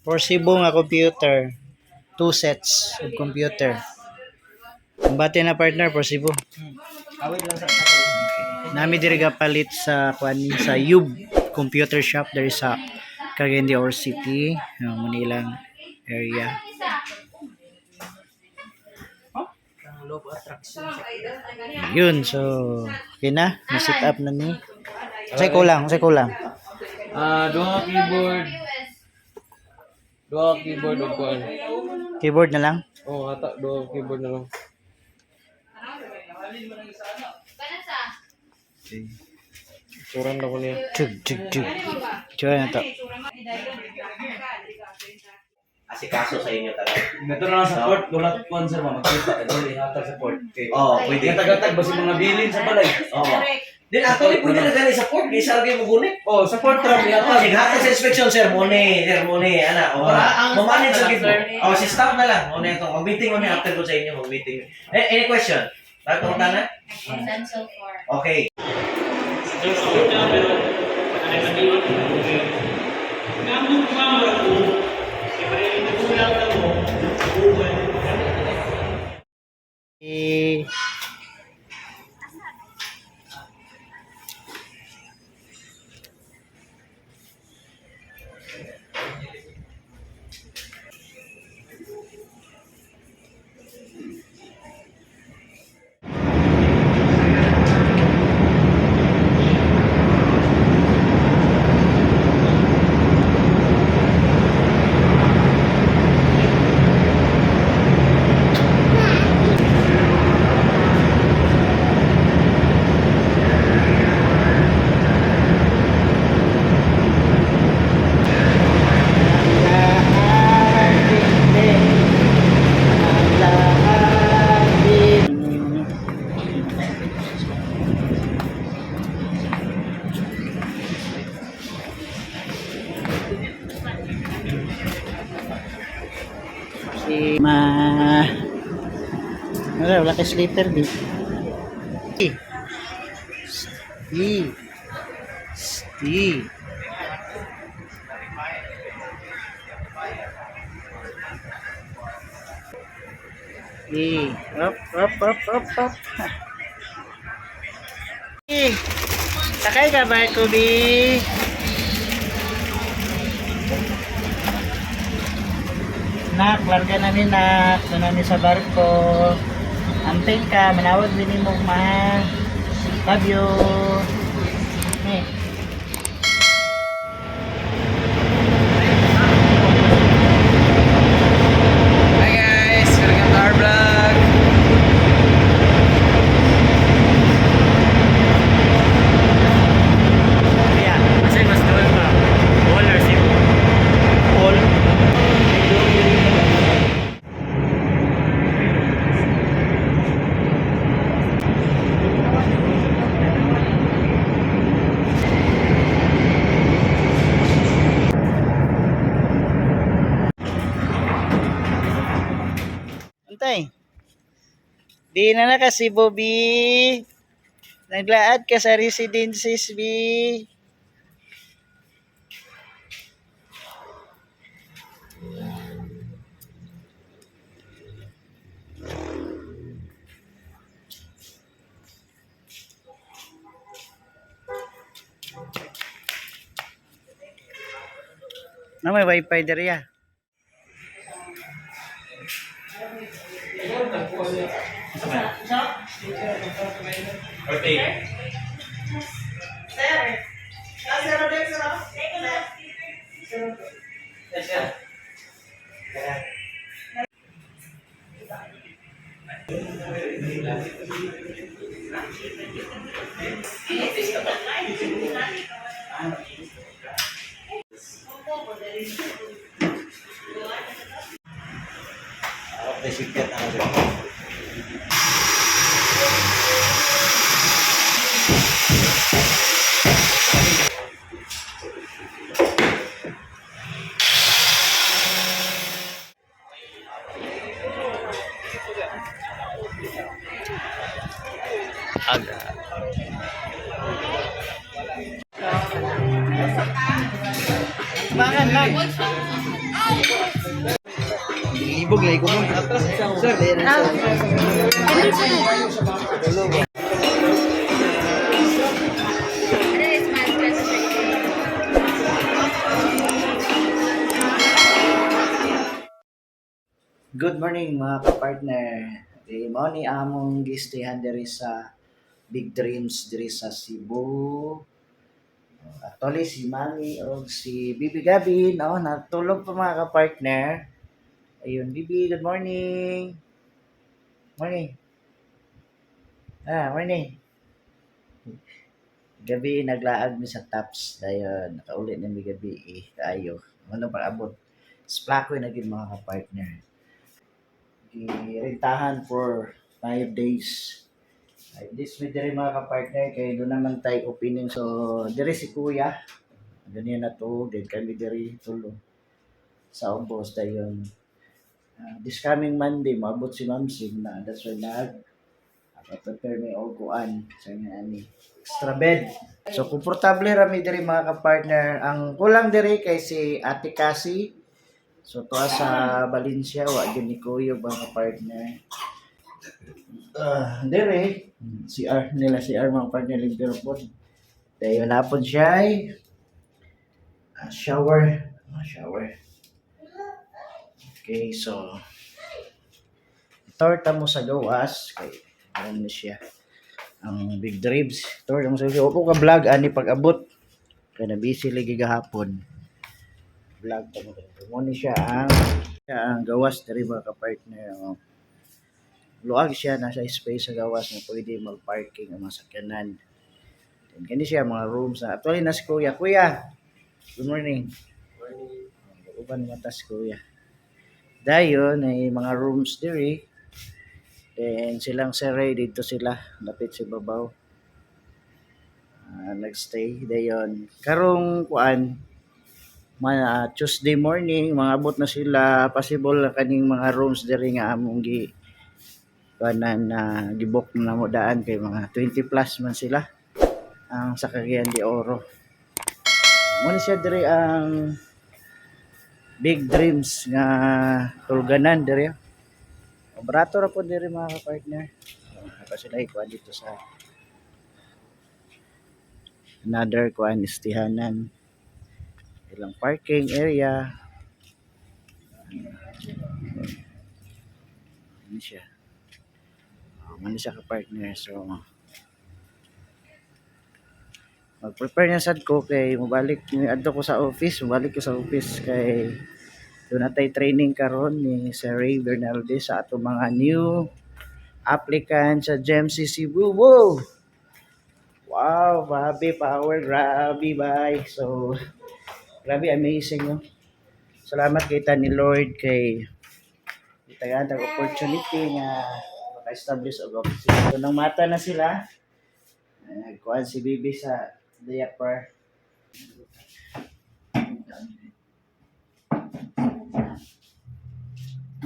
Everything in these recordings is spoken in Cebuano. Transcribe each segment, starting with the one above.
For Cebu nga computer. Two sets of computer. Bate na, partner, for Cebu. Awit lang sa Nami diri ga palit sa kuan sa Yub Computer Shop diri sa Cagayan de Oro City, Manilang area. Ang law of attraction. Yun, so okay na, na-set up na ni. Say kulang, say kulang. Ah, duha ka keyboard. Duha ka keyboard ug kuan. Keyboard na lang. Oh, ata duha ka keyboard na lang. Okay. Turan na ko niya. Tug, tug, tug. Tsura na to. Asikaso sa inyo talaga. Ito na lang sa port, wala kuan sir, ma magkita ka diri hatag sa port. Okay. Oo, pwede. Gatag-gatag ba si mga bilin sa balay? Oo. Then actually, pwede na gani sa port. Di sa mo gunit. Oh, sa port ra Oh, ihatag. sige, hatag sa inspection, sir. Mone, sir, mone, ana. O, para mamanage sa gid mo. Oh, si staff na lang. Mone ito. Mag-meeting kami after ko sa inyo. Mag-meeting. Eh, any question? Lahat ng na? Done so far. Okay. Eh, Si ma wala, wala kay sleeper di. E. E. E. E. Up, up, up, up, up. E. Sakay ka ba, Kubi? Nak, larga namin nak. Doon namin sa barko. Amping ka, manawag din mo ma. Love you. Eh. Hi guys, welcome to our vlog. Yeah. Kasi mas doon pa. All or Cebu? All. Antay. Di na na kasi, Bobby. Naglaad ka sa residences, B. Na may wifi diri ah. Okay. Okay, sikat ako sir. Aga. Bakit lang? Ibog lay ko mo. Sir. Good morning, mga kapartner. Eh, mao ni among gistehan diri sa Big Dreams diri sa Cebu. Actually, si Mami o si Bibi Gabi, no, natulog pa, mga kapartner. Ayun, Bibi, good morning. Morning. Ah, morning. Gabi naglaag mi sa Tops. Dayon, nakauli na mi gabi eh, kaayo. Ano pa abot? Splakoy na gid, mga kapartner. Girentahan for 5 days. 5 days mi diri, mga kapartner, kay doon naman tayo opening. So, diri si Kuya. Ganyan na to. Then kami diri tulo sa ubos dayon. This coming Monday, maabot si Ma'am Sim na. That's why nag prepare mi og kuan sa nga ani extra bed. So komportable ra mi diri, mga kapartner. Ang kulang diri kay si Ate Cassie. So tuwa sa Valencia, wa gyud ni kuyo, mga kapartner. Diri CR nila, CR, mga partner, limpyo po. Dayon napon siya ay shower. Shower. Okay, so torta mo sa gawas kay ano na siya ang Big Dreams. Torta mo sa gawas. Opo ka vlog ani pag abot kay na busy lagi gahapon. Vlog ta mo. Mo ni siya ang gawas diri, mga ka-partner. Oh. Luag siya, nasa space sa gawas na pwede mag-parking ang mga sakyanan. Then kani siya mga rooms na actually na si Kuya. Kuya, good morning. Morning. Uban mata si Kuya. Dayon ay mga rooms diri. Then silang Sir Ray dito sila lapit sa babaw. Nagstay dayon. Karong kuan mga Tuesday morning, mga abot na sila, possible na kaning mga rooms diri nga among gi kuan na, na gibook na mo daan kay mga 20 plus man sila ang sa Cagayan de Oro. Muna siya diri ang Big Dreams nga tulganan diri. Barato ra po diri, mga ka-partner. Pa sila ikuan dito sa another kuan istihanan. Ilang parking area. Ano siya? Ano siya, ka-partner. So mag-prepare na sad ko kay mobalik adto ko sa office, mobalik ko sa office kay doon natay training karon ni Sir Ray Bernaldez sa ato mga new applicant sa GMC Cebu. Wow! Wow, grabe power, grabe bye. So, grabe amazing, no? Salamat kay ni Lord kay itagaan tag opportunity nga maka-establish og office. So, nang mata na sila, nagkuhan si Bibi sa diaper.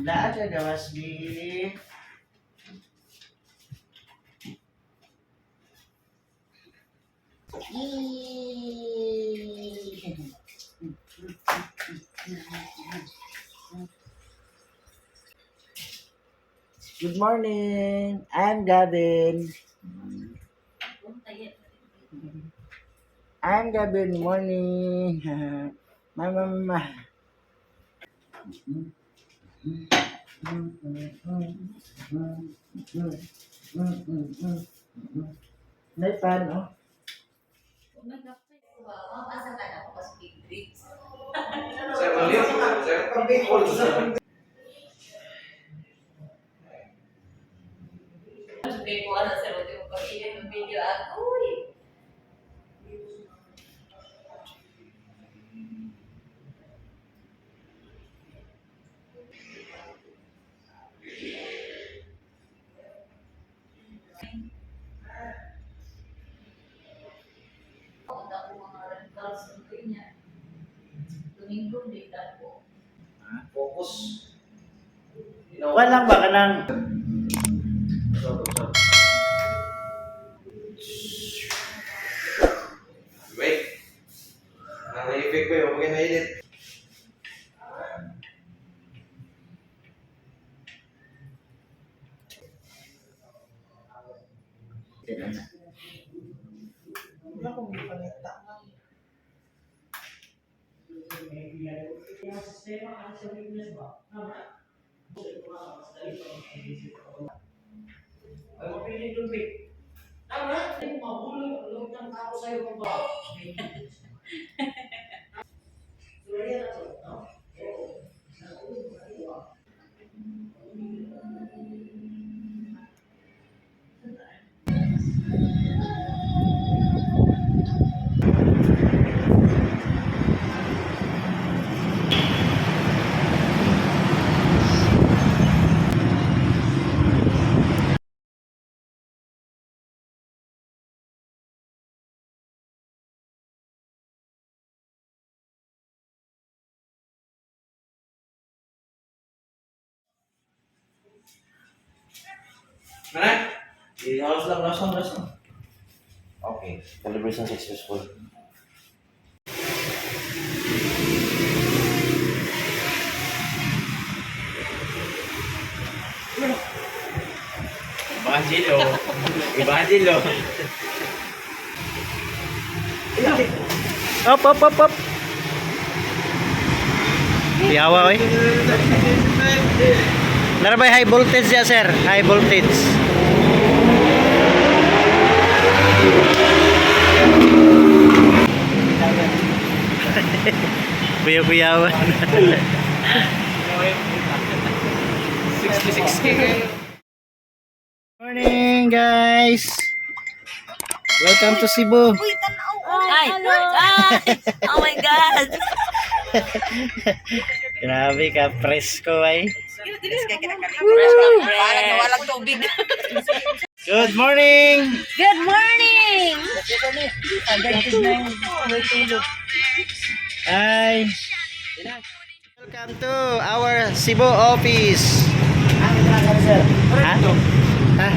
Lahat ka gawas, Bi. Good morning. I'm Gavin. I'm Gavin. Morning. Mama, mama. May pan, oh. Sir, maliw. Sir, pang-bacon. Video ako. Uy! Punta ko mga rentals ng ganyan. Domingo, di ko. Focus. Walang ba ka ng Wait. Ang effect ko yun, huwag na edit. Bisan ana. Wala akong gipangita, ma'am. Mana? I-halos lang, halos lang, halos lang. Okay, calibration successful. Ibangelo. Ibangelo. Up, up, up, up. Yawa, oy. Narabay high voltage ya, sir. High voltage. Kuya-kuyawan. 66K kayo. Morning, guys. Welcome to Cebu. Ay! Ay! Oh my God! Grabe ka, presko ay. Parang nawalang tubig. Good morning! Good morning! Hi! Welcome to our Cebu office. Ha? Ha?